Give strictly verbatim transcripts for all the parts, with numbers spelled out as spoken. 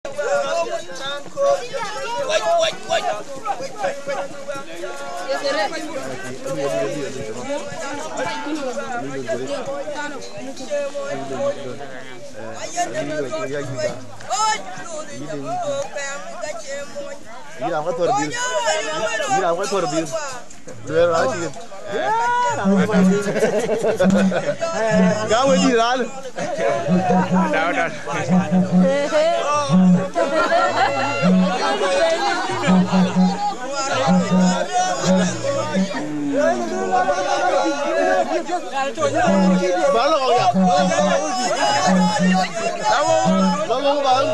Yïn raan wä thɔ̈r bïl. Yïn raan wä thɔ̈r bïl. Duel raan cï. Gam wëdït raan. Dau, dau. Ba lɔ ya. Ba lɔ, ba lɔ.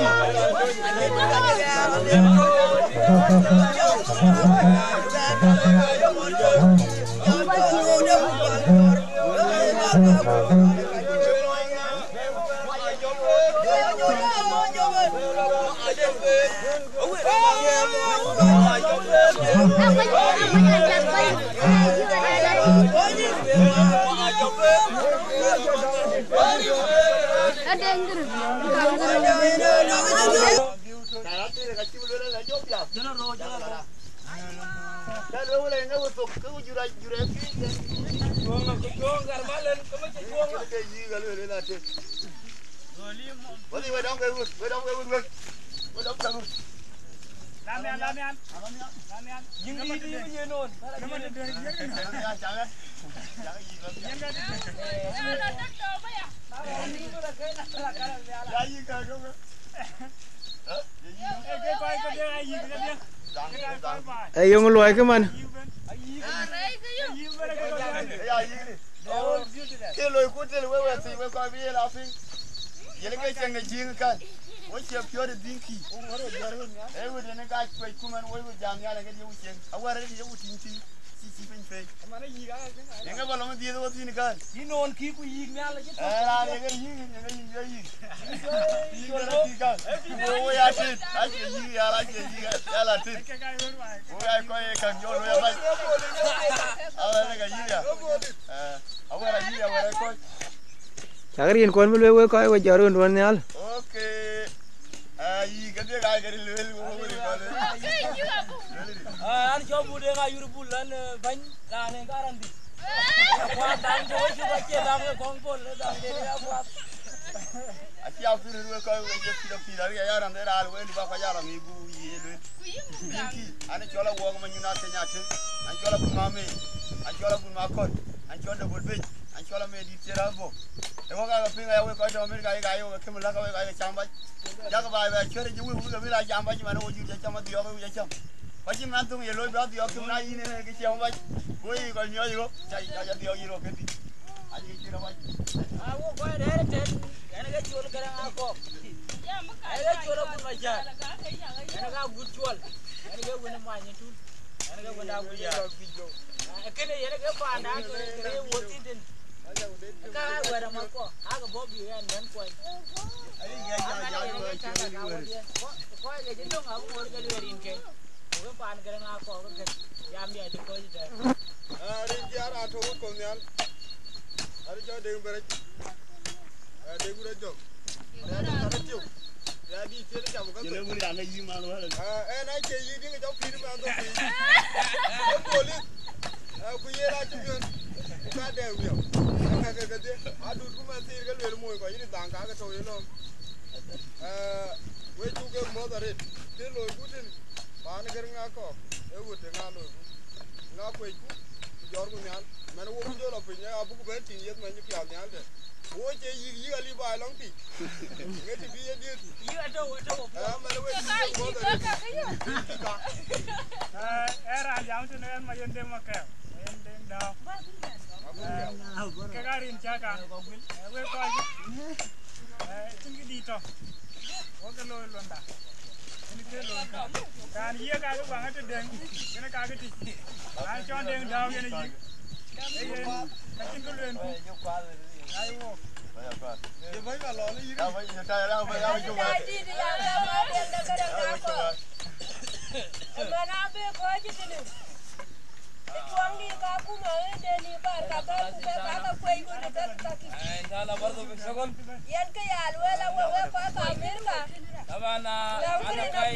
Ee, yöŋ luɔi kë man. Ke loi ku tel we we thii we kɔc bï yen a piŋ. Yen ke cieŋ de jiŋ kan. Wo cie piɔ̈ɔ̈t ë dhïŋ kï. Ee wut yen ka kuec ku man wo wut jam nhial ke ye ku cieŋ. Awär ye ku tïŋ tïŋ. Cï cï piny pei. Yen ke bä lɔ mi dhiëëth wo thïn kan. Yïn noon kï ku yïk nhial cï thok. Ee, raan ye ke yïk, ye ke yïk, ye yïk. Yïk ke rɔt thïn kan. Wo wo ya tit. Acie yïk ya, acie yïk ya la tit. Wo ya kɔc ye kan jɔ lo ya bac. Ala ne ka yïk ya. Ee, awär a yïk ya, awär a kɔc. Cak rin kɔn bï lueel wek kɔc we jɔt run duɔ̈n nhial. Okay. Ah, yï, ka diëk aa kë lueel, wo wo rin kɔn. Ah, an cɔl bu de ŋa yur bul an, eh, bäny, raan en ka randï. Kuat daŋ ke we cuk acie daŋ ke kɔŋ pol, daŋ de ya kuat. Acie a pïr we kɔc we je pïr pïr, ari ya raan de raal we lu ba kɔc ya raan mi bu ye lueel. Yïn kï, an cɔl a wɔɔk ma nyun a Kenya tïŋ, an cɔl a bun ma me, an cɔl a bun ma kɔt, an cɔl de bol bec, an cɔl a me dit cï raan bɔ̈. Ee wek aa ke piŋ aya wek kɔc tɔ̈ Amerika, ye ka ye wek ke kem lak, wek aa ke cam bac. Yak baai bɛ cuɛ̈r ë jiwï, wï ke bï la cam bac, man, wo jur cä cam adhiɔɔk, wï cä cam. Ku acïn man thöŋ ye looi bï adhiɔɔk kïm na yïn ënë ke ciɛm bac. Ku yï kɔc miɔɔc ɣöö, ca, ca, ca dhiɔɔk yï rɔt ke dï. Acï cï rɔt bac. A wo kɔc rɛ̈ɛ̈r ëtɛ̈n, ɛn ke col Garaŋ Akɔɔk. Ɛn ke col agut Macär. Ɛn ke agut cuɔl. Ɛn ke wën ë many ë tun. Ɛn ke wën agut ya. Kënë yen ke paanda ke, ke ye wo thïn tën. Ka wɛ̈t amathkɔ, aa ke bɔ̈ bï ɣɛn bɛ̈n kuɔny. Aye ŋiɛc jam, jam, jam, jam, jam, jam. Kɔc ke cï döŋ abï ŋoot ke lueel rin ke. Ku ke paan Garaŋ Akɔɔk ke kën jam bï acï kɔc tɛ̈n. Ah, rin cï ara tök kɔn nhial. Ari cɔl Deŋ Bɛrɛc. Ah, Deŋ Bɛrɛc jɔk. Ya dï tiel cam ka. Yele wuri anga yi man wala. Ah, en a ce yi ding jɔk pir man do pir. Police. Ah, ku ye ra ci pion. Ku ka de wiyo. Ka ka ka de. A dut ku man thir ke luel moy ko yini dang ka ka to ye lo. Ah, we cu ke moth arëët. Të loiku tënë, paan Garaŋ Akɔɔk, ee ɣöt të ŋa loiku. Ŋa kuecku, ku jɔ̈ɔ̈rku nhial. Mɛn wok jɔ lɔ piny, abuk bɛ̈n tïŋ yeth mɛn cï piath nhial tɛ̈. Wo cie yïk, yïk alï baai lɔŋ tïc. Ŋet të bï ye dhiëëth. Yïk atɔ̈u, atɔ̈u. Ee, mɛn we cï ke moth arëët. Yïk ka. Ee, ee raan jam tënë en Mayen Deŋ Makɛɛu, Mayen Deŋ Dääu. Ee, kek aa rin cä ka. Ee, wek kɔc. Ee, cïn kë dït tɔ̈. Wok ke looi luɔnda. Yen ke looi ka. Raan yiëk aa ke baŋ ëtëdeŋ, yen ka ke tïc. Raan cɔn Deŋ Dääu yen yiëk. Ee yen, ka cïn kë lueel ku. Ai wok. Ye bäny ba lɔ le yïk. Ëmën abï kɔc tënë. Ë tuɔŋdït ka kum aɣëëtden ë bar ka bɛ̈n ku ke ka ke kuec ku në bɛ̈n ka kï. Yen ke ya lueel a wek, wek kɔc ka Amerika. Taban, ah, ana kai.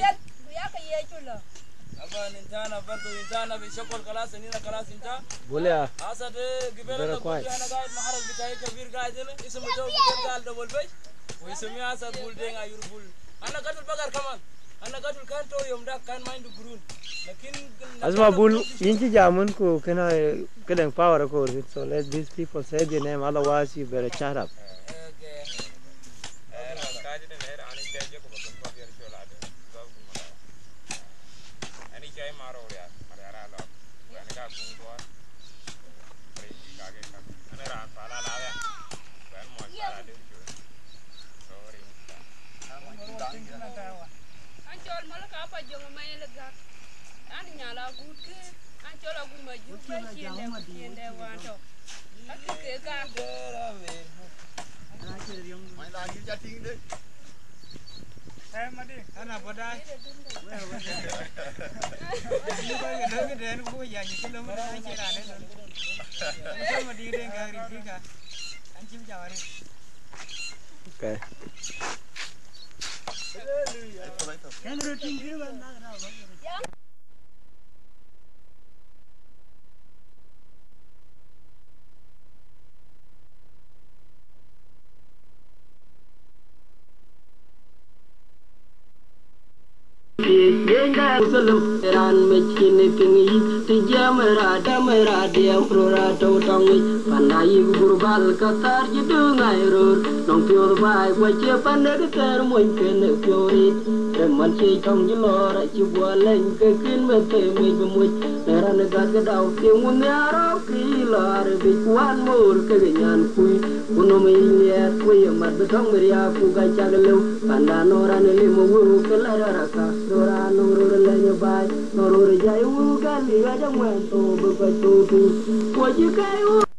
Taban, inta ana bardo, inta ana bi shakol kalas, inina kalas inta. Bul ya. Asa de gibel ana gul ana gaid maharaj bitai kabir gaid ina. Ismu to gibel gal double bej. Wa ismu asa Bul Deng Ayur Bul. Ana gatul bagar kaman. Ana gatul kan to yom dak kan mindu gurun. Lakin asma Bul, yin ci jamun ku kena kedeng power ko. So let these people say their name, otherwise you better shut up. An cɔl Malak Apa Jöŋ Mayel Gak. An nyal agut ke, an cɔl agut ma juk ba ciende, ciende wan tɔ. Aki ke ka. Okay. Raan mec cïn piŋ yic, të jiɛɛm raat, jiɛɛm raat, diɛɛm röör atɔ̈u tɔŋ yic. Panda yïk gurbal, ka thar cï döŋ ai röör. Nɔŋ piɔ̈ɔ̈th baai, ku acie panda kë thɛɛr mony kën ë piɔ̈u riit. Rem man cie tɔŋ cï lɔɔr, acï guɔ lɛny, ke kën bɛ them yic bï moc. Në raan ë gät ke dau, ke ŋun nhiaar rɔ̈k, ke yï lɔɔr ë bic, ku wan moor kekë nyan kuc. Ku nɔm ë yic liɛɛt, ku ye mat bï tɔŋ bï riaak, ku ka cak lëu. Panda nɔŋ raan ë lim ë wëu, ke la rɛ̈ɛ̈r aka. Nɔŋ raan nɔŋ röör ë lɛny ë baai, nɔŋ röör ë jai wëu, ka liu aca ŋuɛ̈ɛ̈n thou bï kɔc thou piny. Ku acï kɛ̈i wëu.